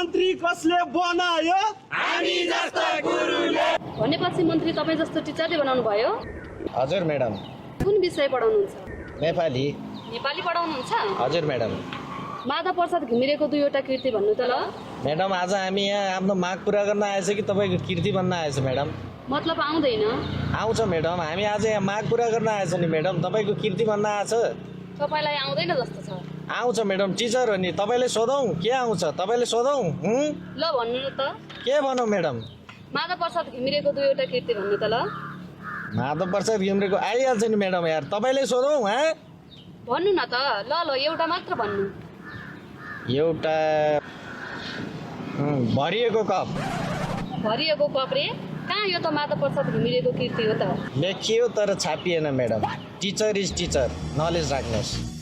मन्त्री कसले बनायो? हामी जस्ता गुरुले। भनेपछि मन्त्री तपाईँ जस्तो टिचरले बनाउनु भयो? हजुर म्याडम। कुन विषय पढाउनुहुन्छ? नेपाली। नेपाली पढाउनुहुन्छ? हजुर म्याडम। माधव प्रसाद घिमिरेको दुईवटा कृति भन्नु त ल। म्याडम आज हामी यहाँ आफ्नो माग पुरा गर्न आएछ कि तपाईँको कृति बन्न आएछ म्याडम? मतलब आउँदैन? आउँछ म्याडम, हामी आज यहाँ माग पुरा गर्न आएछ नि म्याडम, तपाईँको कृति बन्न आएछ। तपाईँलाई आउँदैन जस्तो छ। आउँछ म्याडम, टिचर हो नि, तपाईँले सोधौँ के आउँछ? तपाईँले सोधौँ। ल भन्नु न त। के भनौँ म्याडम? माधव प्रसाद घिमिरेको दुईवटा कृति भन्नु त ल। माधव प्रसाद घिमिरेको आइहाल्छ नि म्याडम, यार तपाईँले सोधौँ। भन्नु न त। ल ल एउटा मात्र भन्नु। एउटा भरिएको कप। भरिएको कप रे? कहाँ यो त माधव प्रसाद घिमिरेको कृति हो त। लेखियो तर छापिएन madam. Teacher is teacher, knowledge राख्नुहोस्।